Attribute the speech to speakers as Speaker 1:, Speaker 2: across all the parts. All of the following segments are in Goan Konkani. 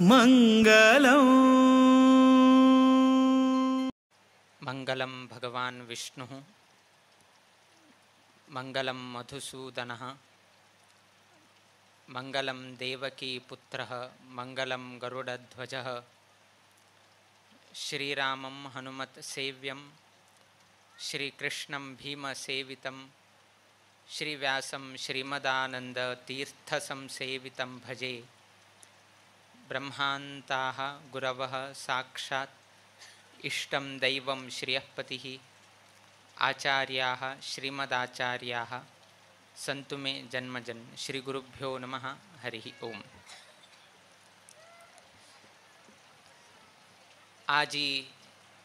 Speaker 1: मंगलम।
Speaker 2: मंगलम भगवान विष्णु मंगलम मधुसूदनः मंगलम देवकी पुत्रः मंगलम गरुडध्वजः। श्रीरामं हनुमत् सेव्यं श्रीकृष्णं भीमसेवितं श्रीव्यासं श्रीमदानंद तीर्थसंसेवितं भजे। ब्रह्मान्ताः गुरवः साक्षात् इष्टं दैवं श्रियःपतिः आचार्याः श्रीमदाचार्याः सन्तु मे जन्मजन्। श्रीगुरुभ्यो नमः। हरिः ओम। आजी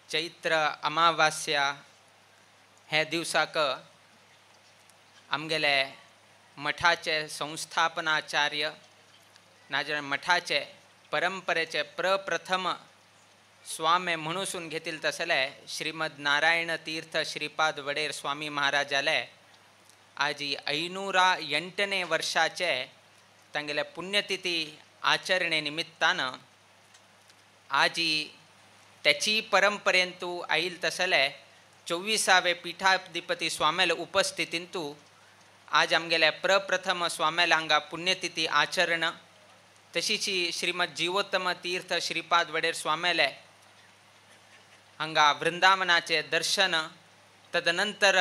Speaker 2: चैत्र अमावास्या हे दिवसाक आमगेले मठाचे संस्थापनाचार्य नाजाल्यार मठाचे परंपरेचे प्रप्रथम स्वामी म्हणून घेतील तसले श्रीमद नारायण तीर्थ श्रीपाद वडेर स्वामी महाराजाले आजी 508 वर्षाचे तांगेले पुण्यतिथी आचरणे निमित्तान आजी त्याची परंपरेंतु आईल तसले 24वे पीठाधिपती स्वाम्याले उपस्थितींतु आज आमगेले प्रप्रथम स्वाम्याले हांगा पुण्यतिथी आचरण तशीची श्रीमद जीवोत्तम तीर्थ श्रीपाद वडेर स्वाम्याले हांगा वृंदावनाचे दर्शन तदनंतर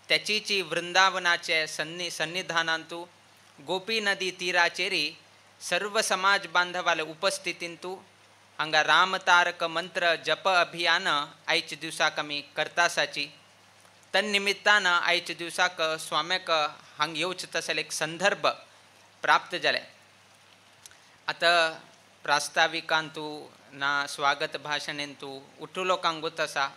Speaker 2: त्याचीची वृंदावनाचे सन्निधानांतु गोपी नदी तीराचेरी सर्व समाज बांधवाले उपस्थितींतु हांगा रामतारक मंत्र जप अभियान आयच्या दिवसाक आमी करतासाची। तन्निमित्तान आयच्या दिवसाक स्वाम्याक हांग येवचें तसले एक संदर्भ प्राप्त जाले। आतां प्रास्ताविकांतु ना स्वागत भाशणेंतु उठू लोकांक गोत आसा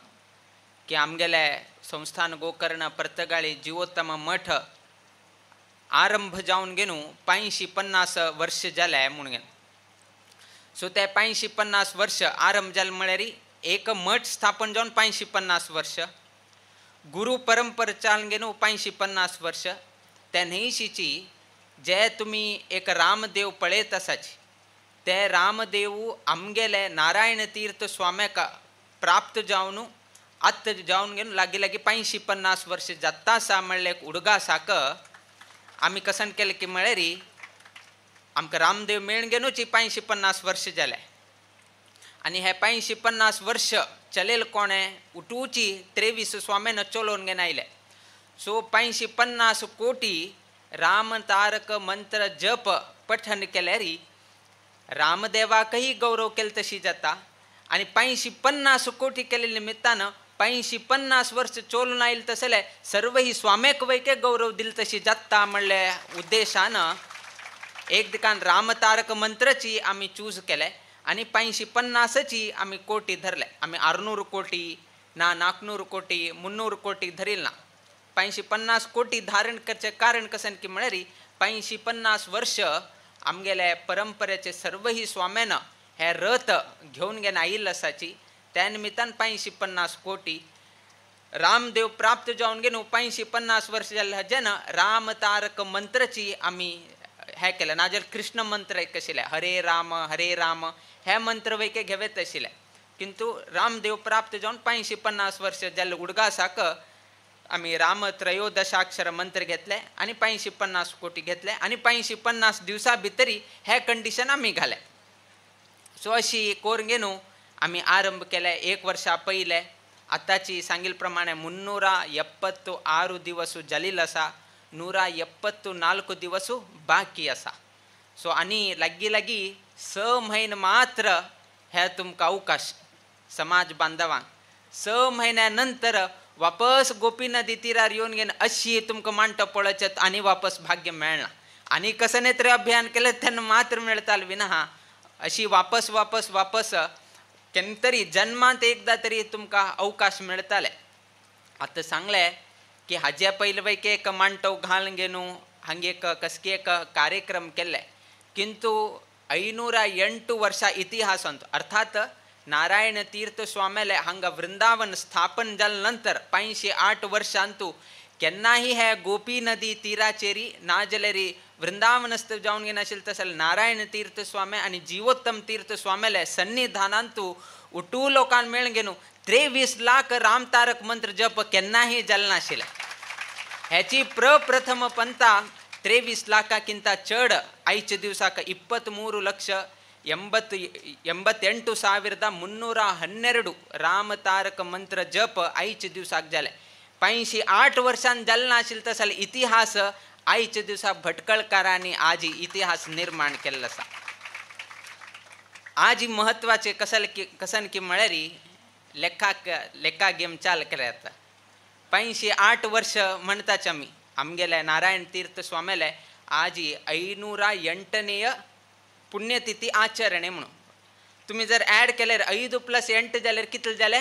Speaker 2: की आमगेले संस्थान गोकर्ण पर्तगाळी जीवोत्तम मठ आरंभ जावन घेवन 550 वर्ष जाले म्हूण घेवन। सो ते 550 वर्ष आरंभ जाले म्हळ्यार एक मठ स्थापन जावन 550 वर्ष, गुरु परंपरा चालून घेवन 550 वर्ष। त्या न्हंयशीची जे तुमी एक रामदेव पळयत आसाची ते रामदेव आमगेले नारायण तीर्थ स्वाम्याक प्राप्त जावन आत्त जावन घेवन लागीं लागीं 550 वर्ष जाता आसा म्हणलें एक उडगासाक आमी कसन केलें की म्हळ्यार आमकां रामदेव मेळून घेवनूच 550 वर्ष जाले आनी हे 550 वर्ष चलेल कोणें उठूची 23 स्वाम्यान चलोवन घेवन आयले। सो 550 कोटी रामतारक मंत्र जप पठन केल्यार रामदेवाकही गौरव केले तशी जाता आनी 550 कोटी केले निमित्तान 550 वर्ष चोलून आयले तसले सर्वही स्वाम्याक वैके गौरव दिले तशी जाता म्हणले उद्देशान एक दिकान रामतारक मंत्रची आमी चूज केले आनी 550ची आमी कोटी धरले। आमी 600 कोटी ना 400 कोटी 300 कोटी धरील ना। 550 कोटी धारण करचें कारण कशें की म्हळ्यार 550 वर्ष आमगेले परंपरेचे सर्वही स्वाम्यान हे रथ घेवन घेवन आयिल्लो आसाची। त्या निमित्तान 550 कोटी रामदेव प्राप्त जावन घेवन 550 वर्ष जाल्ले हाजेन रामतारक मंत्रची आमी हें केलें। नाजाल्यार कृष्ण मंत्र एक आशिल्लें हरे राम हरे राम हे मंत्र वैके घेवेत आशिल्लें, किंतु रामदेव प्राप्त जावन 550 वर्ष जाल्ले उडगासाक आमी राम त्रयोदशाक्षर मंत्र घेतले आनी 550 कोटी घेतले आनी 550 दिवसा भितरी हे कंडिशन आमी घाले। सो अशी कोर घेवन आमी आरंभ केले एक वर्षा पयले। आतांची सांगिल्ले प्रमाणे 376 दिवस जाल्ले आसा, 174 दिवस बाकी आसा। सो आनी लागीं लागीं 6 म्हयने मात्र हे तुमकां अवकाश समाज बांधवांक। 6 म्हयन्या नंतर वापस गोपी नदी तिरार येवन घेवन अशी तुमकां मांडटो पळोवचें आनी वापस भाग्य मेळना। आनी कसलें तरी अभियान केलें तेन्ना मात्र मेळटालें विना अशी वापस वापस वापस केन्ना तरी जन्मांत एकदां तरी तुमकां अवकाश मेळटाले। आतां सांगलें की हाजे पयले पैकी एक मांडटो घालून घेवन हांगे एक कसकी एक कार्यक्रम केल्ले, किंतु 508 वर्षा इतिहासांत अर्थात नारायण तीर्थ स्वाम्याले हांगा वृंदावन स्थापन जाले नंतर 508 वर्षांतु केन्नाही हे गोपी नदी तीराचेरी ना जाल्यार वृंदावनस्थ जावन घेन आशिल्ले तशें नारायण तीर्थ स्वामी आनी जीवोत्तम तीर्थ स्वामीले सन्निधानांतू उटू लोकांक मेळून घेवन 23 लाख रामतारक मंत्र जप केन्नाही जालें नाशिल्लें. ह्याची प्रप्रथम पंता 23 लाखांकिंत चड आयच्या दिवसाक 23,88,312 रामतारक मंत्र जप आयच्या दिवसाक जालें. 85 वर्षां जालें नाशिल्लें तसो इतिहास आयच्या दिवसा भटकळकारांनी आज इतिहास निर्माण केल्लो आसा. आज म्हत्वाचें कसल की कसन की म्हळ्यार लेखाक लेखा गेम चाल केल्या जाता. 85 वर्ष म्हणटाच आमी आमगेले नारायण तीर्थ स्वामीले आज 508ನೇಯ ಪುಣ್ಯತಿಥಿ ಆಚರಣೆ म्हणून तुम्ही जर ॲड केल्यार 5 + 8 जाल्यार कितले जाले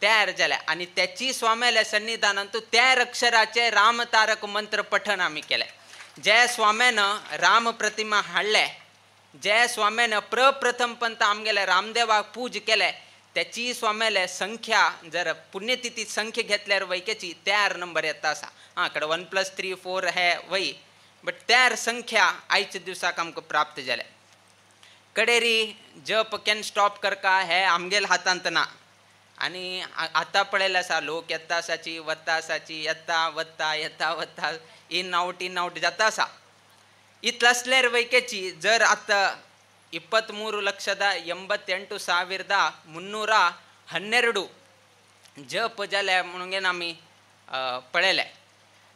Speaker 2: 13 जाले. आनी त्याची स्वाम्याल्या सन्निधानांतू 13 अक्षराचे रामतारक मंत्र पठन आमी केलें. ज्या स्वाम्यानं राम प्रतिमा हाडले, ज्या स्वाम्यानं प्रप्रथम पंत आमगेल्या रामदेवाक पूज केले, त्याची स्वाम्याल्या संख्या जर पुण्यतिथी संख्या घेतल्यार वैकेची 13 नंबर येता आसा. हां कडे 1 + 3 4 हे वय बट 13 संख्या आयच्या दिवसाक आमकां प्राप्त जाल्या. कडेरी जप can stop करका हे आमगेल हातांत ना. आनी आतां पळयलें आसा लोक येता आसाची वता आसाची येता वता येता वता इन आउट जाता आसा. इतलें आसल्यार वैकेची जर आतां 23,88,312 जप जाल्या म्हणून आमी पळयलें.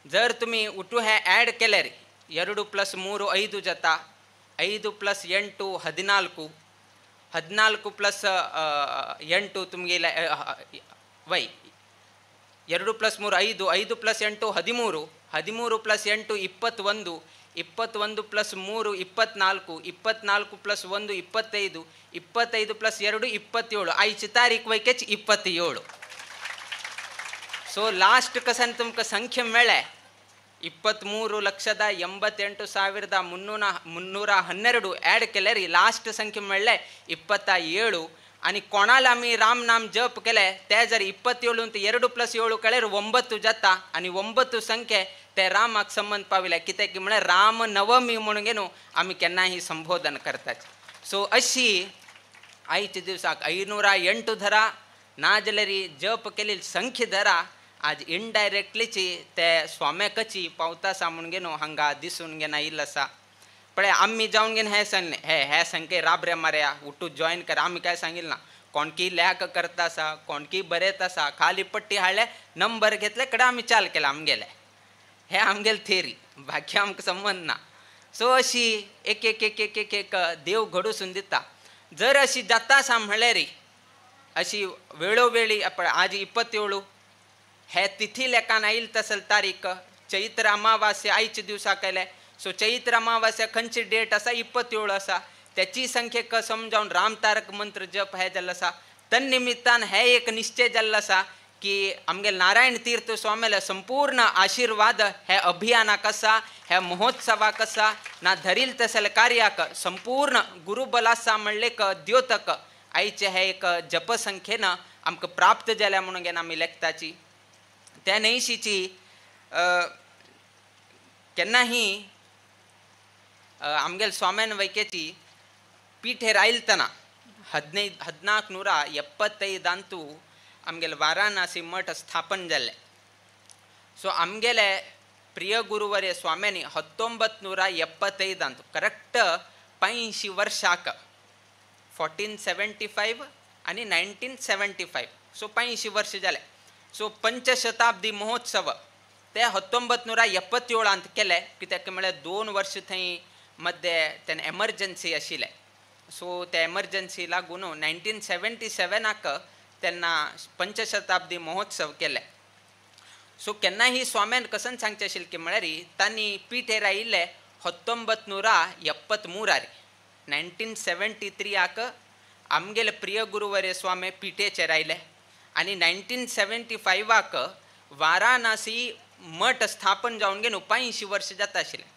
Speaker 2: जर तुमी उटू हे ॲड केल्यार 2 + 3 5 जाता, 5 + 8 14, 14 + 8 तुमगेले वय 2 + 3 5, 5 + 8 13, 13 + 8 21, 21 + 3 24, 24 + 1 25, 25 + 2 27. आयची तारीख वैकेच 27. सो लास्ट कसान तुमकां संख्या मेळ्ळें 23,88,312 ॲड केल्यार लास्ट संख्या मेळ्ळें 27. आनी कोणाला आमी राम नाम जप केलें ते जर 27 2 + 7 केल्यार 9 जाता आनी 9 संख्या ते रामाक संबंद पाविले. कित्याक की म्हळ्यार रामनवमी म्हणून घेवन आमी केन्नाही संबोधन करतात. सो अशी आयच्या दिवसाक 508 धरा ना जाल्यार जप केल्ली संख्या धरा आज इनडायरेक्टलीची ते स्वाम्याकची पावता आसा म्हणून घेवन हांगा दिसून घेना येयल्लो आसा. पळय आमी जावन घेवन हें सांगलें हे हे संख्ये राबरे मारया उठू जॉयन कर आमी काय सांगिल्लें ना. कोणकी लेख करता आसा कोणकी बरयता आसा खाली पट्टी हाडले नंबर घेतले कडे आमी चाल केला आमगेले हे आमगेले थेरी बाकी आमकां संबंद ना. सो अशी एक एक एक एक एक एक देव घडूसून दिता. जर अशी जाता आसा म्हळ्यार अशी वेळोवेळी पळय आज 27 हे तिथी लेखान आयिल्ली तसल तारीख चैत्र अमावास्या आयच्या दिवसा केले. सो चैत्र अमावास्या खंयची डेट आसा 27 आसा. त्याची संख्येक समजावन रामतारक मंत्र जप हे जाल्लो आसा. तन्निमित्तान हे एक निश्चय जाल्लो आसा की आमगे नारायण तीर्थ स्वामीले संपूर्ण आशीर्वाद हे अभियानाक आसा, हे महोत्सवाक आसा, ना धरील तसले कार्याक संपूर्ण गुरुबल आसा म्हणलें द्योतक आयचे हे एक जपसंख्येन आमकां प्राप्त जाल्या म्हणून घेवन आमी लेखताची. त्या न्हयशीची केन्नाही आमगेले स्वाम्यान वैकेची पीठेर आयलतना 1475 आमगेले वाराणसी मठ स्थापन जाल्लें. सो आमगेले प्रिय गुरुवर्य स्वाम्यांनी 1975 करेक्ट 85 वर्षाक 1475 आनी 1975 सो 85 वर्ष जालें. सो पंचशताब्दी महोत्सव ते 1977 केले. कित्याक म्हळ्यार 2 वर्ष थंय मध्य तेन्ना एमर्जन्सी आशिल्लें. सो त्या एमर्जन्सी लागून 1977 तेन्ना पंचशताब्दी महोत्सव केले. सो केन्नाही स्वाम्यान कसन सांगचें आशिल्लें की म्हळ्यार तांणी पीठेर आयिल्ले 1973 1973 आमगेले प्रिय गुरुवर्य स्वामी पीठेचेर आयले आनी 1975 वाराणसी मठ स्थापन जावन घेवन 85 वर्ष जाता आशिल्लें.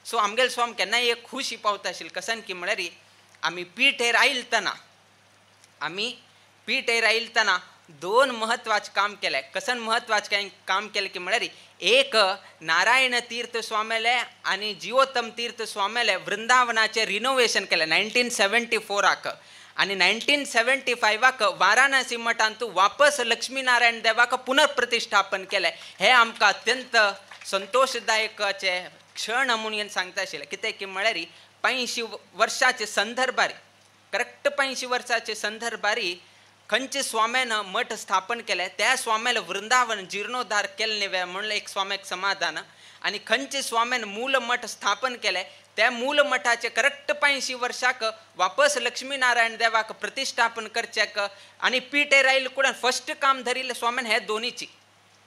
Speaker 2: सो आमगेले स्वामी केन्नाय एक खुशी पावता आशिल्ली कसन की म्हळ्यार आमी पीठेर आयलतना दोन महत्वाचे काम केलें. कसन महत्वाचें काम केलें की म्हळ्यार एक नारायण तीर्थ स्वामेले आनी जिवोत्तम तीर्थ स्वामेले वृंदावनाचें रिनोवेशन केलें 1974 आनी 1975 वाराणसी मठांत वापस लक्ष्मीनारायण देवाक पुनर्प्रतिष्ठापन केलें. हें आमकां अत्यंत संतोशदायकाचे क्षण म्हणून सांगता आशिल्लें. कितें की म्हळ्यार 85 वर्साचे संदर्भार, करेक्ट 85 वर्साचे संदर्भार खंयचे स्वाम्यान मठ स्थापन केलें त्या स्वाम्याला वृंदावन जीर्णोद्धार केलें न्हय म्हणलें एक स्वाम्याक समाधान, आनी खंयचे स्वाम्यान मूल मठ स्थापन केलें त्या मूल मठाचे करेक्ट 85 वर्साक वापस लक्ष्मीनारायण देवाक प्रतिष्ठापन करच्याक आनी पीठे रायल कुडान फर्स्ट काम धरिल्लें स्वाम्यान हे दोनीची,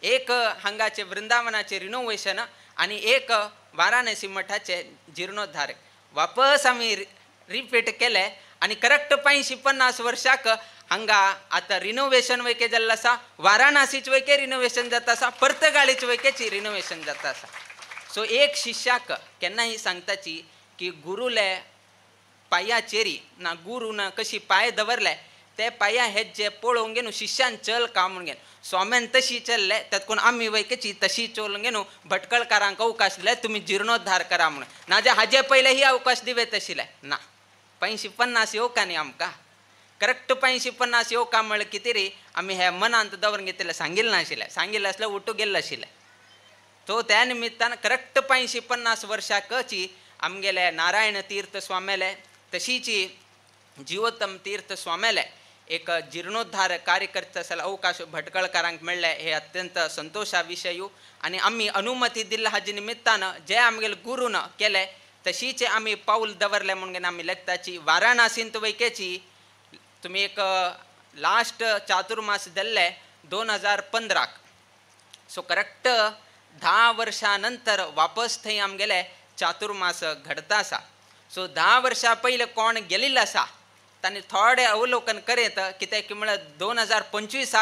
Speaker 2: एक हांगाचे वृंदावनाचे रिनोवेशन आनी एक वाराणसी मठाचे जीर्णोद्धार. वापस आमी रिपीट केलें आनी करेक्ट 85-50 वर्साक हांगा आतां रिनोवेशन वयके जाल्लें आसा, वाराणसीच वयके रिनोवेशन जाता आसा, पर्तगाळीच वयकेची रिनोवेशन जाता आसा. सो एक शिष्याक केन्नाय सांगताची की गुरुले पांयाचेरी ना गुरू ना कशी पांय दवरले ते पांया हेज्जे पळोवंक घेवन शिष्यान चल का म्हणून घेवन स्वाम्यान तशी चल्ले तातूंत आमी वयकेची तशी चलोवन घेवन भटकळकारांक अवकाश दिले तुमी जिर्णोद्धार करा म्हणून. नाजाल्यार हाजे पयले ही अवकाश दिवेत आशिल्ले ना. 85-50 येवका न्ही आमकां, करेक्ट 85-50 येवका म्हळ्यार कितें रे आमी हे मनांत दवरून घेतिल्लें, सांगिल्लें नाशिल्लें, सांगिल्लें आसल्यार उठू गेल्लें आशिल्लें. तो त्या निमित्तान करेक्ट 85-50 वर्साकची आमगेले नारायण तीर्थ स्वामेले तशीची जिवोत्तम तीर्थ स्वामेले एक जीर्णोद्धार कार्य करता आसतना अवकाश भटकळकारांक मेळ्ळे हे अत्यंत संतोशा विशयू. आनी आमी अनुमती दिल्ल्या हाजे निमित्तान जे आमगेले गुरून केले तशीचे आमी पावल दवरले म्हणून आमी लेखताची. वाराणसींत वयकेची तुमी एक लास्ट चातुर्मास जाल्ले 2015, सो करेक्ट 10 वर्सां नंतर वापस थंय आमगेले चातुर्मास घडता आसा. सो 10 वर्सां पयलें कोण गेल्लो आसा तांणी थोडें अवलोकन करीत कित्याक की म्हळ्यार 2025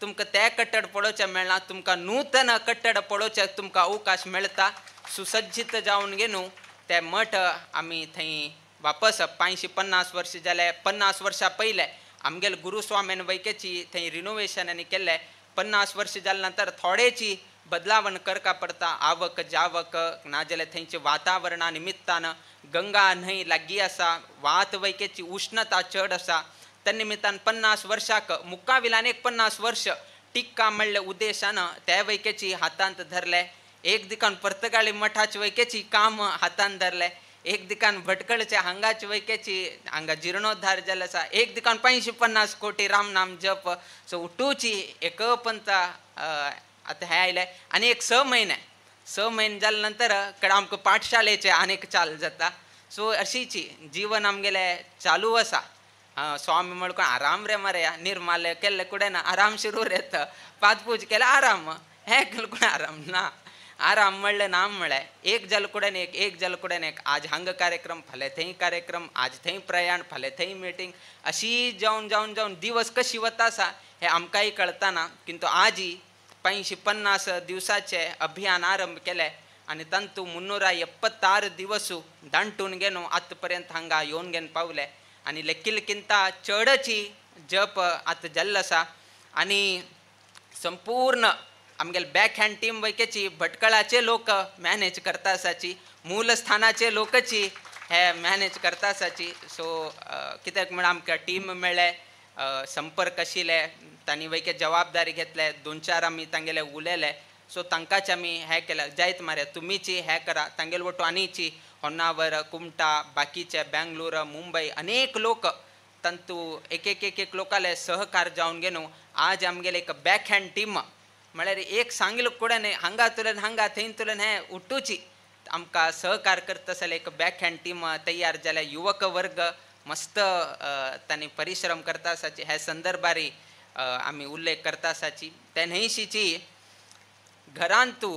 Speaker 2: तुमकां तें कट्टड पळोवचें मेळना, तुमकां नूतन कट्टड पळोवचें तुमकां अवकाश मेळटा. सुसज्जीत जावन घेवन ते मठ आमी थंय वापस 85-50 वर्सां जाले, 50 वर्सां पयलें आमगेले गुरुस्वाम्यान वैकेची थंय रिनोवेशन आनी केल्लें. 50 वर्सां जाले नंतर थोडेची बदलावण करका पडटा, आवक जावक नाजाल्यार थंयचे वातावरणा निमित्तान गंगा न्हंय लागीं आसा, वात वैकेची उष्णता चड आसा, त्या निमित्तान 50 वर्साक मुखाविल्यान एक 50 वर्ष टिक्का म्हणल्या उद्देशान त्या वैकेची हातांत धरले. एक दिकान पर्तगाळी मठाचे वैकेची काम हातांत धरले, एक दिकान भटकळचे हांगाचे वैकेची हांगा जिर्णोद्धार जाल्लो आसा, एक दिकान 85-50 कोटी रामनाम जप. सो उठूची एकपंता आतां हें आयलें. आनी एक 6 म्हयने 6 म्हयने जाले नंतर कडेन आमकां पाठशाळेचें आनीक चालू जाता. सो अशीची जीवन आमगेलें चालू आसा. स्वामी म्हणून आराम रे मरे, निर्माल्य केल्लें कुडें ना आराम सुरू रेत, पादपूज केलें आराम, हें केलें कुडें आराम ना. आराम म्हणलें ना म्हळ्ळें एक जालें कुडेन एक, एक जालें कुडेन एक, आज हांगा कार्यक्रम फाल्यां थंय कार्यक्रम, आज थंय प्रयाण फाल्यां थंय मिटींग, अशी जावन जावन जावन दिवस कशी वता आसा हें आमकांय कळटा ना. किंतु आजी 85-50 दिवसाचे अभियान आरंभ केलें आनी तांतू 376 दिवस दांटून घेवन आतां पर्यंत हांगा येवन घेवन पावले आनी लेखिल्किंता चडची जप आतां जाल्लो आसा. आनी संपूर्ण आमगेले बॅक हँड टीम वैकेची भटकळाचे लोक मॅनेज करता आसाची, मूल स्थानाचे लोकची हे मॅनेज करता आसाची. सो कित्याक म्हळ्यार आमकां टीम मेळ्ळे, संपर्क आशिल्ले, तांणी वैके जबाबदारी घेतले, 2-4 आमी तांगेले उलयले. सो तांकांच आमी हें केलें जायत मारे तुमीची हें करा, तांगेले वटू आनीची होन्नावर, कुमटा, बाकीचे बेंगलोर, मुंबय अनेक लोक तांतू एक एक एक एक लोकाले सहकार जावन घेवन आज आमगेले एक बॅक हँड टीम म्हळ्यार एक सांगिल्लें कुडेन हांगा तुलन हांगा थंय तुलन हें उठूची आमकां सहकार करता जाल्यार एक बॅक हँड टीम तयार जाल्या. युवक वर्ग मस्त तांणी परिश्रम करता आसाची ह्या संदर्भारी आमी उल्लेख करता आसाची. ते न्हंयशीची घरांतू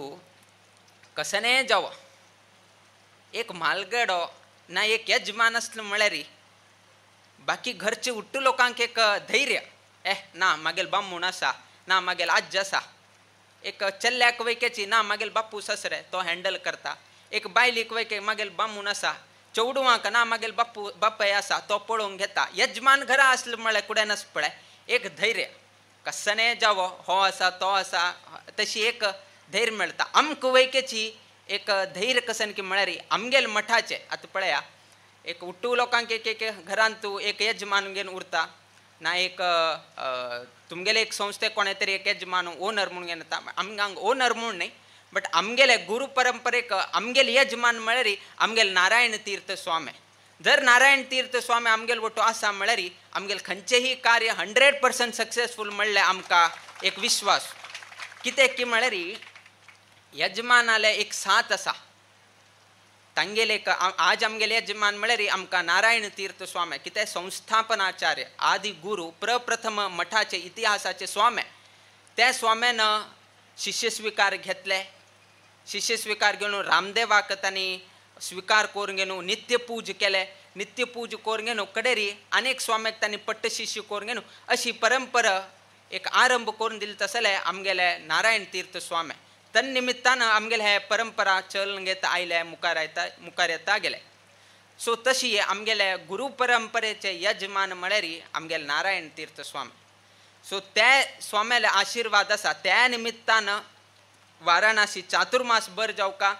Speaker 2: कसनें जावं एक म्हालगडो ना एक यजमान आसलो म्हळ्यार बाकी घरचे उट्टू लोकांक एक धैर्य, ए ना मागेल बामूण आसा, ना मागेल आज्ज आसा, एक चल्ल्याक वैकेची ना मागेल बापूस सासरे तो हँडल करता, एक बायलीक वैके मागेल बामूण आसा, चेडवांक ना मागेल बापू बापाय आसा तो पळोवंक घेता. यजमान घरा आसलो म्हळ्यार कुडें नास पळय एक धैर्य कसने जावो हो आसा तो आसा तशी एक धैर्य मेळटा. आमकां वैकेची एक धैर्य कसन की म्हळ्यार आमगेले मठाचे आतां पळया एक उट्टू लोकांक एक एक घरांत एक यजमान घेवन उरता ना एक तुमगेले एक संस्थेक कोणे तरी एक यजमान ओनर म्हणून घेवन येता. आमकां ओनर म्हूण न्ही बट आमगेले गुरू परंपरेक आमगेले यजमान म्हळ्यार आमगेले नारायण तीर्थ स्वामी. जर नारायण तीर्थ स्वामी आमगेल वटो आसा म्हळ्यार आमगेले खंयचेंय कार्य 100% सक्सेसफूल म्हणल्यार आमकां एक विश्वास. कित्याक की म्हळ्यार यजमानाले एक साथ आसा तांगेले एक आज आमगेले यजमान म्हळ्यार आमकां नारायण तीर्थ स्वामी कितें संस्थापनाचार्य आदि गुरू प्रप्रथम मठाचे इतिहासाचे स्वामी. त्या स्वाम्यान शिष्य स्विकार घेतले. शिष्य स्विकार घेवन रामदेवाक तांणी स्विकार करून घेवन नित्य पूज केले. नित्य पूज करून घेवन कडेरी अनेक स्वाम्याक तांणी पट्ट शिष्य करून घेवन अशी परंपरा एक आरंभ करून दिली तसले आमगेले नारायण तीर्थ स्वामी. तन्निमित्तान आमगेले हे परंपरा चलन घेत आयले मुखार येता मुखार येता गेले. सो तशी आमगेले गुरू परंपरेचे यजमान म्हळ्यार आमगेले नारायण तीर्थ स्वामी. सो त्या स्वाम्याले आशिर्वाद आसा त्या निमित्तान वाराणसी चातुर्मास बर जावका,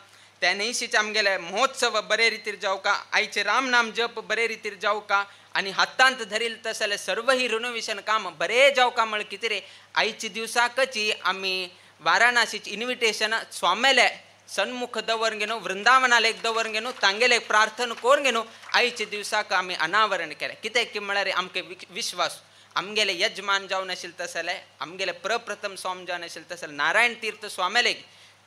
Speaker 2: त्या न्हयशीच आमगेले महोत्सव बरे रितीर जावका, आयचे रामनाम जप बरे रितीर जावका आनी हातांत धरील तसले सर्वही रिनोवेशन काम बरे जावका म्हळ कितें रे आयचे दिवसाकची आमी वाराणसीचे इन्विटेशन स्वाम्याले सन्मुख दवरून घेवन वृंदावनाले एक दवरून घेवन तांगेले प्रार्थना करून घेवन आयचे दिवसाक आमी अनावरण केलें. कित्याक की म्हळ्यार आमकां विश्वास आमगेले यजमान जावन आशिल्ले तसले आमगेले प्रप्रथम स्वामी जावन आशिल्ले तसले नारायण तीर्थ स्वाम्याले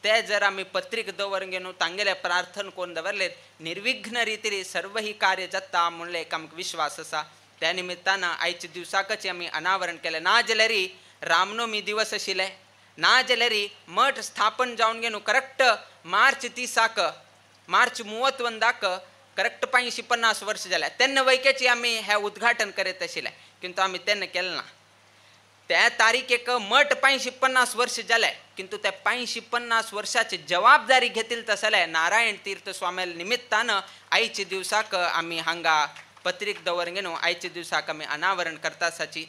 Speaker 2: ते जर आमी पत्रिका दवरून घेवन तांगेले प्रार्थना करून दवरले निर्विघ्न रितीन सर्वही कार्य जाता म्हणले एक आमकां विश्वास आसा. त्या निमित्तान आयच्या दिवसाकच आमी अनावरण केलें. ना जाल्यार रामनवमी दिवस आशिल्ले, ना जाल्यार मठ स्थापन जावन घेवन करेक्ट मार्च 30 मार्च 31 करेक्ट 550 वर्ष जाल्या तेन्ना वैकेची आमी हें उद्घाटन करीत आशिल्लें किंतु आमी तेन्ना केलें ना. त्या तारीखेक मठ 550 वर्ष जाले किंतु त्या 550 वर्षाची जबाबदारी घेतली तसले नारायण तीर्थ स्वामी निमित्तान आयच्या दिवसाक आमी हांगा पत्रिक दवरून घेवन आयच्या दिवसाक आमी अनावरण करतासाची.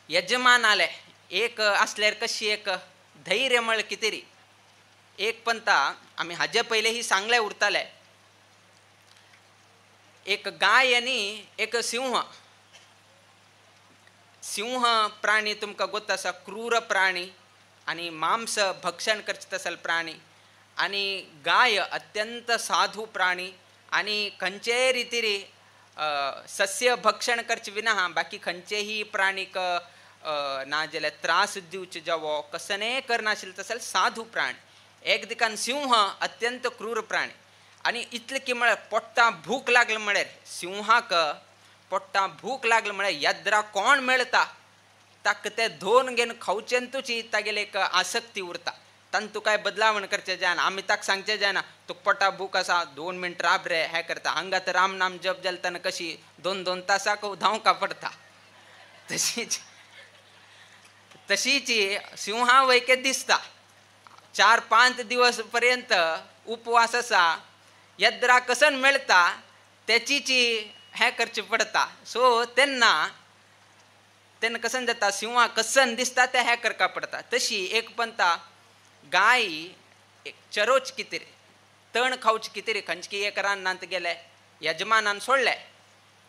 Speaker 2: यजमान आले एक आसल्यार कशी एक धैर्य म्हळ कितें री एक पंता आमी हाजे पयलें सांगलें उरताले एक गाय आनी एक सिंह. सिंह प्राणी तुमकां गोत आसा क्रूर प्राणी आनी मांस भक्षण करचें तसले प्राणी आनी गाय अत्यंत साधू प्राणी आनी खंयचेय रितीर सस्य भक्षण करचे विना बाकी खंयचेय प्राणीक ना जाल्यार त्रास दिवचे जावो कसनेय करनाशिल्ले तसले साधू प्राणी. एक दिकान सिंह अत्यंत क्रूर प्राणी आनी इतलें की म्हळ्यार पोट्टा भूक लागली म्हळ्यार सिंहाक पोट्टा भूक लागली म्हळ्यार यद्रा कोण मेळटा ताका ते धोन घेवन खावचेंतूच तागेली एक आसक्ती उरता. तांतू काय बदलावण करचें जायना आमी ताका सांगचें जायना तुका पोटा भूक आसा 2 मिनट राब रे हें करता. हांगा तर राम नाम जप जालें तेन्ना कशी 2-2 तासाक धांवका पडटा. तशीच तशीच सिंहा वैके दिसता 4-5 दिवस पर्यंत उपवास आसा यद्रा कसन मेळटा तेचीच हें करचें पडटा. सो तेन्ना तेन्ना कसन जाता सिंहा कसन दिसता तें हें करका पडटा. तशी एक पंता गाय एक चरोच कितें तण खावचें कितें खंयचे एक रानांत गेले यजमानान सोडलें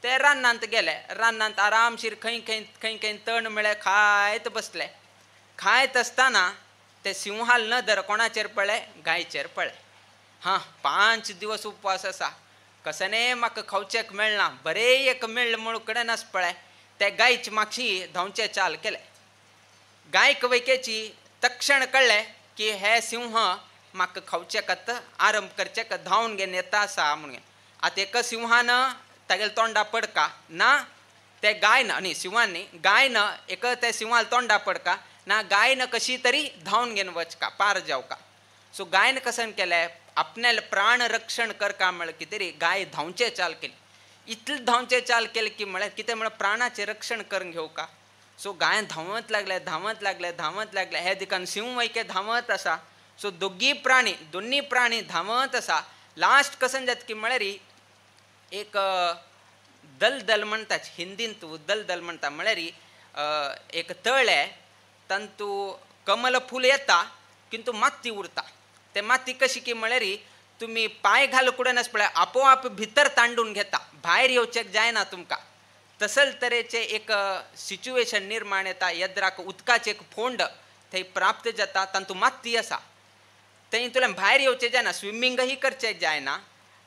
Speaker 2: ते रानांत गेले रानांत आरामशीर खंय खंय खंय खंय तण मेळ्ळें खायत बसले. खायत आसतना ते सिंहाल नदर कोणाचेर पळ्ळें गायचेर पळ्ळें. हां 5 दिवस उपवास आसा कसने म्हाका खावचेक मेळना बरें एक मेळ्ळें म्हूण कडेन आस पळय ते गायचे मागशी धांवचें चाल केलें. गायक वैकेची तक्षण कळ्ळें की हे सिंह म्हाका खावचेक आतां आरंभ करचेक धांवन घेवन येता आसा म्हणून. आतां एका सिंहान तागेले तोंडा पडका ना ते गायन न्ही सिंहान न्ही गायन एक ते सिंहाल तोंडा पडका ना गायन कशी तरी धांवन घेवन वचका पार जावका. सो गायन कसन केलें आपल्याले प्राण रक्षण करका म्हळ्यार कितें रे गाय धांवचें चाल केली. इतलें धांवचें चाल केलें की म्हळ्यार कितें म्हळ्यार प्राणाचें रक्षण करून घेवका. सो गाय धांवत लागले धांवत लागले धांवत लागले हे दिकान सिंह वैके धांवत आसा. सो दोगी प्राणी दोन्ही प्राणी धांवत आसा. लास्ट कसन जाता की म्हळ्यार एक दलदल म्हणटा हिंदींत दलदल म्हणटा म्हळ्यार एक तळें तांतू कमल फूल येता किंतु माती उरता. ते माती कशी की म्हळ्यार तुमी पांय घाल कुडेन आस पळय आपोआप भितर तांडून घेता, भायर येवचेक जायना तुमकां. तसल तरेचें एक सिच्युएशन निर्माण येता. येद्राक उदकाचें एक फोंड थंय प्राप्त जाता, तातूंत माती आसा, थंय तुल्यान भायर येवचें जायना, स्विमींगही करचें जायना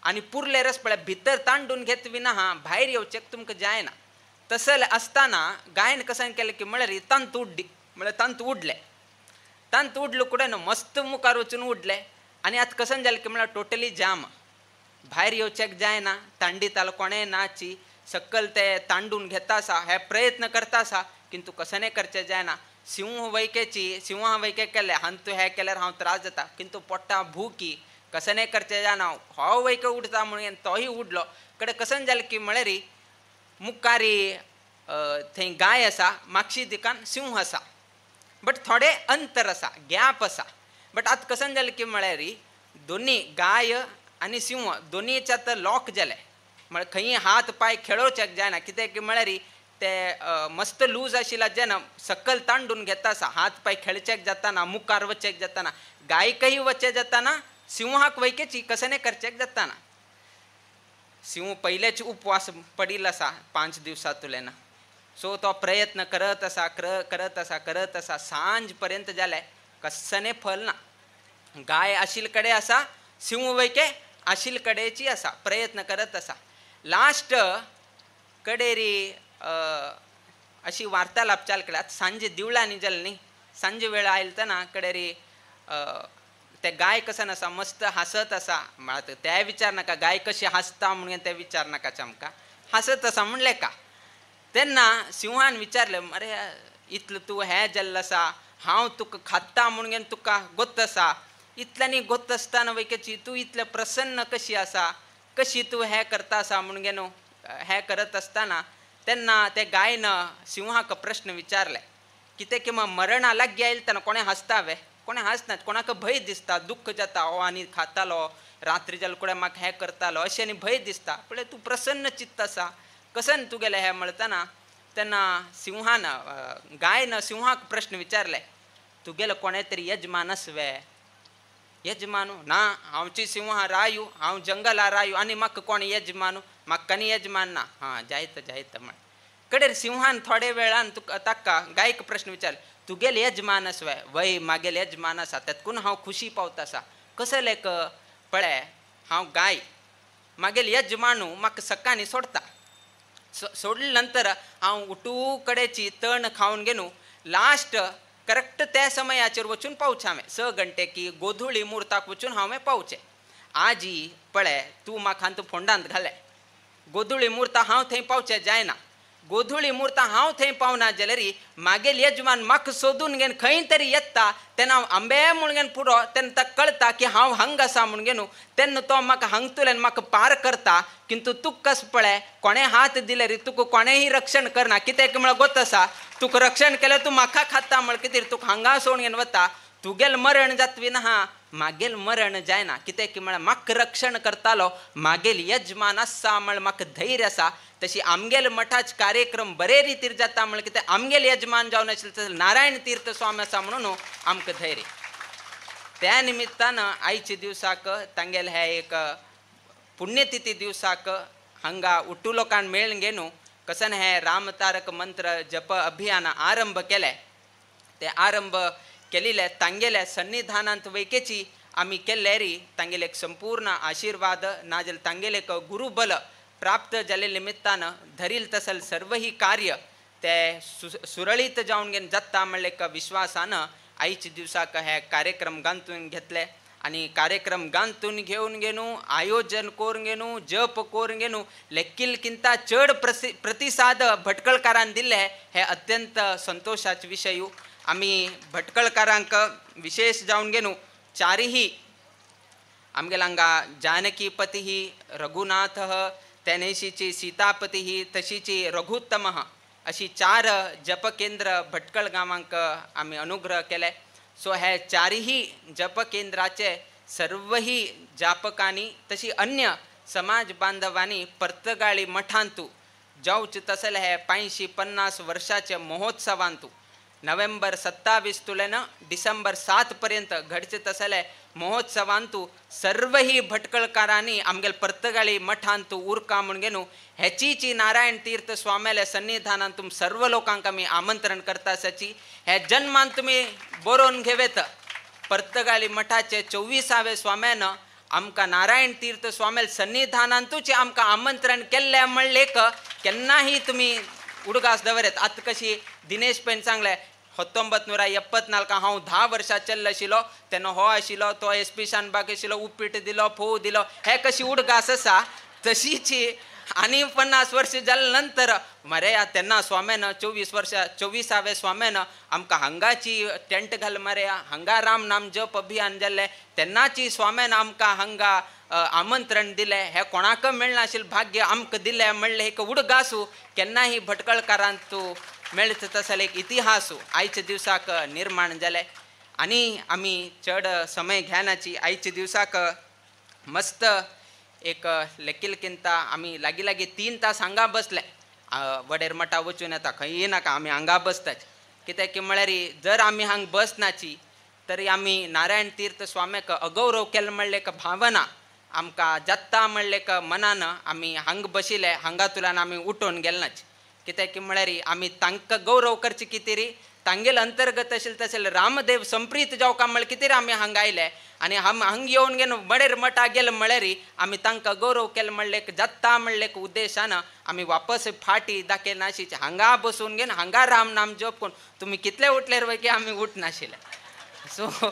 Speaker 2: आनी पुरले रस पळय भितर तांडून घेत विना हा भायर येवचेक तुमकां जायना. तसल आसतना गायन कशें केलें की म्हळ्यार तांत उड्डी म्हळ्यार तांत उडलें, तांत उडलो कुडेन मस्त मुखार वचून उडलें आनी आतां कशें जालें की म्हळ्यार टोटली जाम, भायर येवचेक जायना, तांडीतालो कोणें नाची सकल ते तांडून घेता आसा, हे प्रयत्न करता आसा किंतु कशें करचें जायना. सिंह वैकेची सिंहा वैके केलें हांतू हें केल्यार हांव त्रास जाता किंतु पोट्टा भुकी कशें करचें जायना, हो वैके उडता म्हणून तोय उडलो. कडे कशें जालें की म्हळ्यार मुखारी थंय गाय आसा, मागशी दिकान सिंह आसा, बट थोडे अंतर आसा, गॅप आसा. बट आतां कशें जालें की म्हळ्यार दोनी गाय आनी सिंह दोनीचे आतां लॉक जाले, म्हळ्यार खंय हात पांय खेळोवचेक जायना. कित्याक की म्हळ्यार ते मस्त लूज आशिल्ले जेन्ना सकल तांडून घेता आसा, हात पांय खेळचेक जाताना, मुखार वचेक जाताना, गायकय वचें जाताना, सिंहाक वैकेची कशें करचेक जाताना. सिंह पयलेच उपवास पडिल्लो आसा 5 दिवसांतुल्यान, सो तो प्रयत्न करत आसा करत आसा करत आसा, सांज पर्यंत जालें कस्सने फल ना. गाय आशिल्ले कडेन आसा, सिंह वैके आशिल्ले कडेची आसा, प्रयत्न करत आसा. लास्ट कडेरी अशी वार्तालाप चाल केल्या. आतां सांजे दिवळांनी जालें न्ही, सांजे वेळ आयलतना कडेरी ते गाय कसन आसा मस्त हांसत आसा. आतां ते विचार नाका गाय कशी हांसता म्हणून ते विचार नाका आमकां, हांसत आसा म्हणलें का. तेन्ना सिंहान विचारलें, अरे इतलें तूं हें जाल्लें आसा, हांव तुका खाता म्हणून तुका गोत्त आसा, इतल्यांनी गोत्त आसतना वैकेची तूं इतलें प्रसन्न कशी आसा, कशी तूं हें करता आसा म्हणून न्हू हें करत आसतना तेन्ना ते गायन सिंहाक प्रश्न विचारले कितें की मरणा लागीं आयलें तेन्ना कोणें हांसता वे, कोणें हांसनात, कोणाक भंय दिसता, दुख्ख जाता, हो आनी खातालो रात्री जाल्या कडेन म्हाका हें करतालो अशें आनी भंय दिसता, पळय तूं प्रसन्न चित्त आसा कसन तुगेलें हें म्हणतना तेन्ना सिंहान गायन सिंहाक प्रश्न विचारले, तुगेलो कोणें तरी यजमान आस वे, यजमानू ना, हांवची सिंहा रायू, हांव जंगला रायू आनी म्हाका कोण यजमानू, म्हाका आनी यजमान ना. हां जायत जायत म्हण कडेर सिंहान थोडे वेळान तुका ताका गायक प्रश्न विचारले, तुगेले यजमान आस वे, वय मागेले यजमान आसा, तेतकून हांव खुशी पावता आसा, कसलें क पळय हांव गाय, मागेले यजमानू म्हाका सकाळीं सोडता, सोडले नंतर हांव उठू कडेची तण खावन घेवन लास्ट करेक्ट त्या समयाचेर वचून पावचें हांवें 6 घंटे की गोधुळी मुर्ताक वचून हांवें पावचें. आजी पळय तूं म्हाका तूं फोंडांत घालें, गोधुळी मुर्ता हांव थंय पावचें जायना, गोधुळी मुर्ता हांव थंय पावना जाल्यार मागेल यजमान म्हाका सोदून घेवन खंय तरी येता, तेन्ना हांव आंबे म्हणून घेवन पुरो, तेन्ना ताका कळटा की हांव हांगा आसा म्हणून घेवन तेन्ना तो म्हाका हांगतुल्यान म्हाका पार करता. किंतु तुका कस पळय कोणें हात दिल्यार तुका कोणेंय रक्षण करना, कित्याक म्हळ्यार गोत आसा तुका रक्षण केल्यार तूं म्हाका खाता म्हळ्यार कितें तुका हांगा सोडून घेवन वता, तुगेल मरण जातवी ना हा मागेल मरण जायना, कित्याक की म्हळ्यार म्हाका रक्षण करतालो मागेल यजमान आसा म्हळ्यार म्हाका धैर्य आसा. तशी आमगेल मठाच कार्यक्रम बरे रितीर जाता म्हळ्यार कितें आमगेल यजमान जावन आशिल्लें तशें नारायण तीर्थ स्वामी आसा म्हणून आमकां धैर्य. त्या निमित्तान आयच्या दिवसाक तांगेले हे एक पुण्यतिथी दिवसाक हांगा उट्टू लोकांक मेळून घेवन कसन हे रामतारक मंत्र जप अभियान आरंभ केलें, ते आरंभ केलेले तांगेल्या सन्निधानांत वैकेची आमी केल्ले री तांगेले एक संपूर्ण आशीर्वाद नाजाल्यार तांगेले एक गुरुबल प्राप्त जाले निमित्तान धरील तसल सर्वही कार्य ते सुरळीत जावन घेवन जाता म्हणले एक विश्वासान आयच्या दिवसाक हे कार्यक्रम गांतून घेतले आनी कार्यक्रम गांतून घेवन घेवन आयोजन करून घेवन जप करून घेवन लेखील किंता चड प्रतिसाद भटकळकारान दिल्ले हे अत्यंत संतोषाचे विशय. आमी भटकळकारांक विशेष जावन घेवन चारही आमगेले हांगा जानकीपती रघुनाथ तेनेशीची सीतापती तशीची रघुत्तम अशी 4 जपकेंद्र भटकळ गांवांक आमी अनुग्रह केले. सो हे चारही जपकेंद्राचे सर्वही जापकांनी तशी अन्य समाज बांधवांनी पर्तगाळी मठांतू जावचे तसले हे 85-50 वर्षाचे महोत्सवांतू नोव्हेंबर 27 तुलेन डिसेंबर 7 पर्यंत घडचे तसले महोत्सवांतू सर्वही भटकळकारांनी आमगेल पर्तगाळी मठांतू उरका म्हूण घेवन हेचीची नारायण तीर्थ स्वाम्याल्या सन्निधानान तुम सर्व लोकांक आमी आमंत्रण करता आसाची. हे जन्मान तुमी बरोवन घेवेत. पर्तगाळी मठाचे 24वे स्वाम्यान आमकां नारायण तीर्थ स्वाम्याल सन्निधानांतूच आमकां आमंत्रण केल्लें म्हणलें केन्नाही तुमी उडगास दवरेत. आतां कशी दिनेश पैन सांगलें 1974 हांव 10 वर्सां चल्ल आशिल्लो तेन्ना हो आशिल्लो तो एस पी शानबाग आशिल्लो उपीट दिलो फोव दिलो हे कशी उडगास आसा तशीची आनी 50 वर्सां जाले नंतर मरे तेन्ना स्वाम्यान 24 वर्सां 24वे स्वाम्यान आमकां हांगाची टेंट घाल मरे हांगा राम नाम जप अभियान जाल्लें तेन्नाची स्वाम्यान आमकां हांगा आमंत्रण दिलें. हें कोणाक मेळनाशिल्लें भाग्य आमकां दिलें म्हणलें एक उडगासू केन्नाही भटकळकारांत तूं मेळटा तसो एक इतिहास आयच्या दिवसाक निर्माण जालें. आनी आमी चड समय घेनाची आयच्या दिवसाक मस्त एक लेकिलकिंता आमी लागीं लागीं 3 तास हांगा बसले. वडेर मठा वचून येता खंय नाका आमी हांगा बसताच कित्याक की म्हळ्यार जर आमी हांगा बसनाची तरी आमी नारायण तीर्थ स्वाम्याक अगौरव केलें म्हणलें एक भावना आमकां जाता म्हणलें एक मनान आमी हांगा बशिल्ले हांगा तुल्यान आमी उठोवन गेले नाच. कित्याक की म्हळ्यार आमी तांकां गौरव करचे कितें तांगेल अंतर्गत आशिल्लें तशें रामदेव संप्रीत जावका म्हळ्यार कितें आमी हांगा आयले आनी हांगा येवन घेवन मडेर मठा गेले म्हळ्यार आमी तांकां गौरव केलें म्हणलें एक जाता म्हणलें एक उद्देशान आमी वापस फाटी दाखयनाशी हांगा बसून घेवन हांगा राम नाम जप करून तुमी कितले उठले वय की आमी उठनाशिल्ले. सो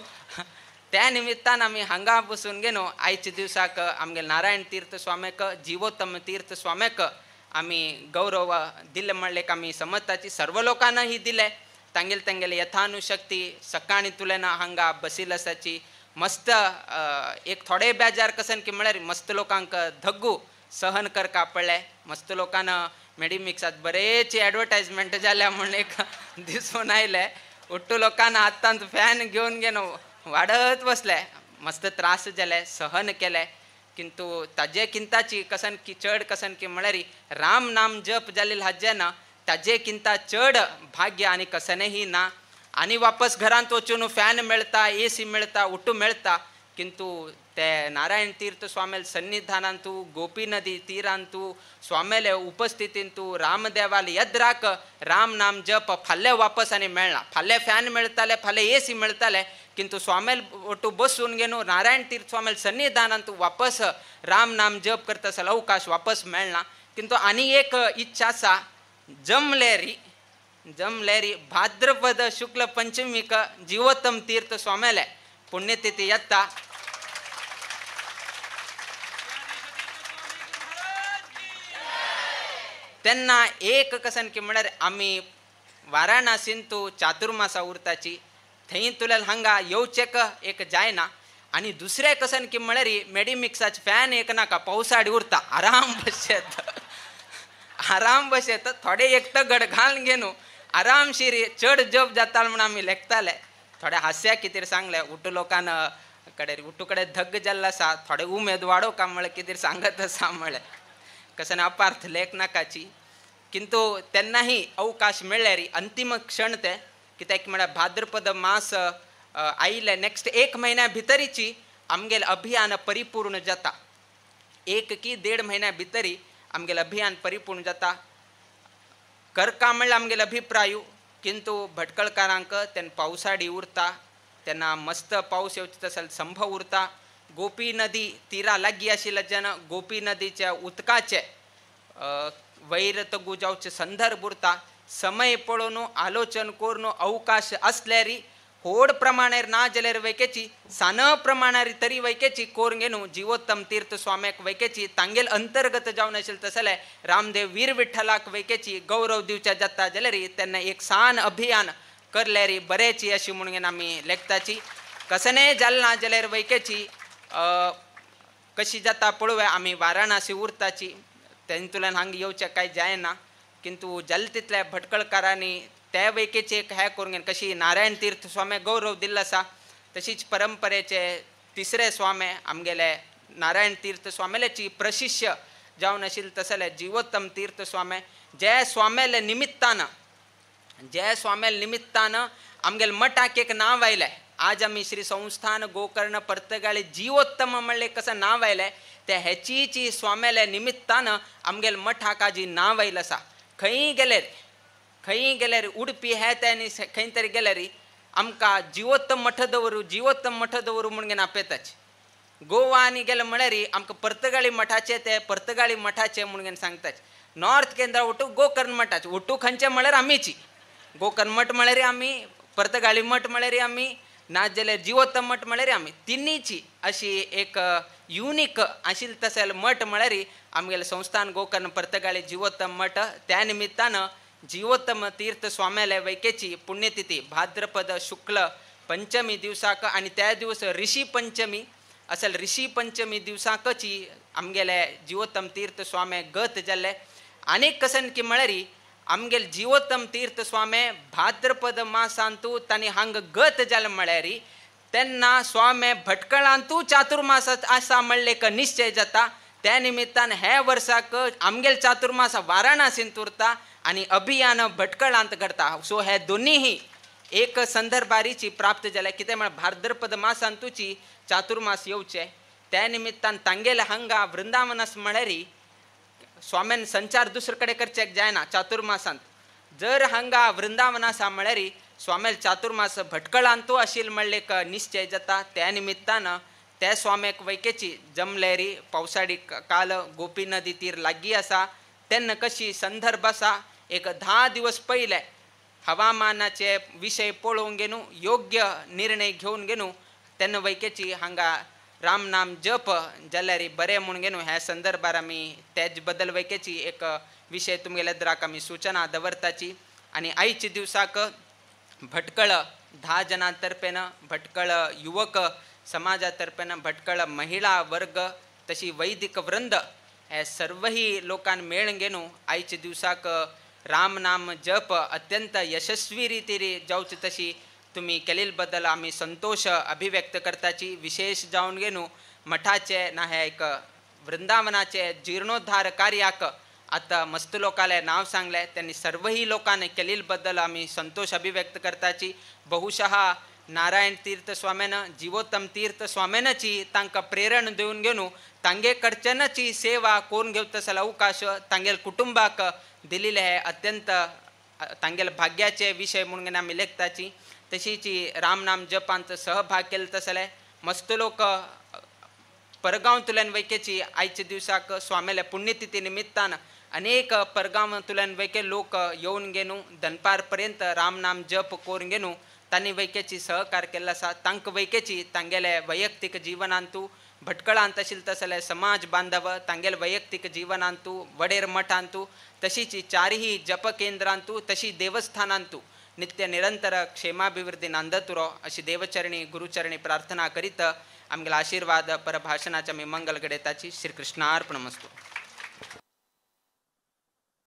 Speaker 2: त्या निमित्तान आमी हांगा बसून घेवन आयच्या दिवसाक आमगे नारायण तीर्थ स्वाम्याक जिवोत्तम तीर्थ स्वाम्याक आमी गौरव दिले म्हणलें आमी समजताची सर्व लोकांनाही दिले तांगेले तांगेले यथानुशक्ती सकाळी तुलेना हांगा बशिल्ले आसाची. मस्त एक थोडे बेजार कसन की म्हळ्यार मस्त लोकांक धग्गू सहन करका पडलें. मस्त लोकांना मेडिमिक्सात बरेच एडवर्टायजमेंट जाल्या म्हूण एक दिसून आयलें. उट्टू लोकांना आतां फॅन घेवन घेवन वाडत बसले मस्त त्रास जाले सहन केले किंतु ताजे किंताची कसन की चड कसन की म्हळ्यार राम नाम जप जालें हाजें ना ताजे किंता चड भाग्य आनी कसनेही ना. आनी वापस घरांत वचून फॅन मेळटा एसी मेळटा उठू मेळटा किंतु ते नारायण तीर्थ स्वामेल सन्निधानांतू गोपी नदी तीरांतू स्वामेले उपस्थितींतू रामदेवाले यद्राक राम नाम जप फाल्यां वापस आनी मेळना. फाल्यां फॅन मेळटाले फाल्यां एसी मेळटाले किंतु स्वामेल ओटू बसून घेवन नारायण तीर्थ स्वामेल सन्निधानांतू वापस राम नाम जप करता आसलो अवकाश वापस मेळना. किंतु आनी एक इच्छा आसा जमलेरी जमलेरी भाद्रपद शुक्ल पंचमीक जिवोत्तम तीर्थ स्वामेले पुण्यतिथी येता. तेन्ना एक कसन की म्हळ्यार आमी वाराणसींतू चातुर्मासा उरताची थंय तुल्यान हांगा येवचेक एक जायना. आनी दुसरें कसन की म्हळ्यार मेडिमिक्साचे फॅन एक नाका पावसाडी उरता आराम बशेत आराम बशेत थोडे एक तगड घालून घेवन आरामशीर चड जप जाता म्हूण आमी लेखताले. थोडे हास्या कितें सांगलें उठू लोकान कडेन उठू कडेन धग जाल्लो आसा थोडे उमेद वाडोव का म्हळ्यार कितें सांगत आसा म्हळ्यार कशें अपार्थ लेख नाकाची. किंतु तेन्नाही अवकाश मेळ्ळ्यार अंतिम क्षण ते कित्याक म्हळ्यार भाद्रपद मास आयिल्ले नेक्स्ट 1 म्हयन्या भितरीची आमगेलें अभियान परिपूर्ण जाता. 1 की 1.5 म्हयन्या भितरी आमगेलें अभियान परिपूर्ण जाता. करका म्हणल्यार आमगेलो अभिप्राय किंतु भटकळकारांक तेन्ना पावसाडी उरता तेन्ना मस्त पावस येवचो तसो संभव उरता. गोपी नदी तिरा लागीं आशिल्ल्याच्यान गोपी नदीच्या उदकाचे वैर तगू जावचे संदर्भ उरता. समय पळोवन आलोचन करून अवकाश आसल्यार व्हड प्रमाणार ना जाल्यार वैकेची सान प्रमाणार तरी वैकेची कोर घेवन जिवोत्तम तीर्थ स्वाम्याक वैकेची तांगेल अंतर्गत जावन आशिल्लें तसलें रामदेव वीर विठ्ठलाक वैकेची गौरव दिवच्या जाता जाल्यार तेन्ना एक सान अभियान करल्यार बरेची अशी म्हणून आमी लेखताची. कसनेय जालें ना जाल्यार वैकेची कशी जाता पळोवया. आमी वाराणसी उरताची तेंतुल्यान हांगा येवचें कांय जायना किंतु जालें तितल्या भटकळकारांनी त्या वैकेचे एक हें करून कशी नारायण तीर्थ स्वामी गौरव दिल्लो आसा तशीच परंपरेचे तिसरे स्वामी आमगेले नारायण तीर्थ स्वामील्याची प्रशिष्य जावन आशिल्ले तसले जिवोत्तम तीर्थ स्वामी जय स्वाम्याले निमित्तान, जय स्वाम्याले निमित्तान आमगेले मठाक एक नांव आयलें. आज आमी श्री संस्थान गोकर्ण पर्तगाळी जिवोत्तम म्हणलें कसं नांव आयलें ते हेचीची स्वाम्याले निमित्तान आमगेले मठाक आज नांव आयलें आसा. खंय गेल्यार, खंय गेल्यार उडपी हे ते आनी खंय तरी गेल्यार आमकां जिवोत्तम मठ दवरू, जिवोत्तम मठ दवरू म्हणून आपयताच. गोवा आनी गेले म्हळ्यार आमकां पर्तगाळी मठाचे ते पर्तगाळी मठाचे म्हणून सांगताच. नॉर्थ केंद्रा ओटू गोकर्ण मठाचे, ओटू खंयचे म्हळ्यार आमीची, गोकर्ण मठ म्हळ्यार आमी, पर्तगाळी मठ म्हळ्यार आमी, ना जाल्यार जिवोत्तम मठ म्हळ्यार आमी, तिन्हीची अशी एक युनीक आशिल्ली तशें मठ म्हळ्यार आमगेले संस्थान गोकर्ण पर्तगाळी जिवोत्तम मठ. त्या निमित्तान जिवोत्तम तीर्थ स्वाम्याले वैकेची पुण्यतिथी भाद्रपद शुक्ल पंचमी दिवसाक आनी त्या दिवस ऋषी पंचमी असल ऋषी पंचमी दिवसाकची आमगेले जिवोत्तम तीर्थ स्वामी गत जाल्ले. आनीक कसन की म्हळ्यार आमगेले जिवोत्तम तीर्थ स्वामी भाद्रपद मासांतू तांणी हांग गत जालें म्हळ्यार तेन्ना स्वामी भटकळांतू चातुर्मासांत आसा म्हणलें एक निश्चय जाता. त्या निमित्तान हे वर्साक आमगेले चातुर्मास वाराणसींत उरता आनी अभियान भटकळांत घडता. सो हे दोनीही एक संदर्भारीची प्राप्त जाल्या. कितें म्हळ्यार भाद्रपद मासांतूची चातुर्मास येवचे त्या निमित्तान तांगेले हांगा वृंदावनास म्हळ्यार स्वाम्यान संचार दुसरे कडेन करचेक जायना चातुर्मासांत. जर हांगा वृंदावनासा म्हळ्यार स्वाम्याल चातुर्मास भटकळांतू आशिल्ले म्हणलें एक निश्चय जाता. त्या निमित्तान त्या स्वाम्याक वैकेची जमलेरी पावसाळी काल गोपी नदी तीर लागीं आसा तेन्ना कशी संदर्भ आसा एक 10 दिवस पयले हवामानाचे विशय पळोवन घेवन योग्य निर्णय घेवन घेवन तेन्ना वैकेची हांगा राम नाम जप जाल्यार बरें म्हूण घेवन ह्या संदर्भार आमी तेज बद्दल वैकेची एक विशय तुमगेल्या द्राक आमी सूचना दवरताची. आनी आयच्या दिवसाक भटकळ 10 जणां तर्फेन, भटकळ युवक समाजा तर्फेन, भटकळ महिला वर्ग तशी वैदिक वृंद हे सर्वही लोकांक मेळून घेवन आयच्या दिवसाक राम नाम जप अत्यंत यशस्वी रितीन जावचे तशी तुमी केल्ले बद्दल आमी संतोष अभिव्यक्त करताची. विशेष जावन घेवन मठाचे ना हे एक वृंदावनाचे जीर्णोद्धार कार्याक आतां मस्त लोकांले नांव सांगलें त्यांनी सर्वही लोकांनी केल्ले बद्दल आमी संतोष अभिव्यक्त करताची. बहुशः नारायण तीर्थ स्वाम्यान, जिवोत्तम तीर्थ स्वाम्यानची तांकां प्रेरणा दिवन घेवन तांगे कडच्यानची सेवा करून घेवता जाल्यार अवकाश तांगेले कुटुंबाक दिलेले हे अत्यंत तांगेले भाग्याचे विशय म्हणून आमी लेखताची. तशीची रामनाम जपांत सहभाग केले तसले मस्त लोक परगांवांतल्यान वैकेची आयच्या दिवसाक स्वाम्याल्या पुण्यतिथी निमित्तान अनेक परगांवांतल्यान वैके लोक येवन घेवन दनपार पर्यंत रामनाम जप करून घेवन तांणी वैकेची सहकार केल्लो आसा. तांकां वैकेची तांगेले वैयक्तीक जिवनांतू भटकळांत आशिल्ले तसले समाज बांधव तांगेले वैयक्तीक जिवनांतू वडेर मठांतू तशीच चारही जप केंद्रांतू तशी देवस्थानांतू नित्य निरंतर क्षेमाभिवृद्धी नांदतुरो अशी देवचरणी गुरुचरणी प्रार्थना करीत आमगेला आशीर्वाद परभाषणाच्या मी मंगल घडयताची. श्रीकृष्णार्पणमस्तु.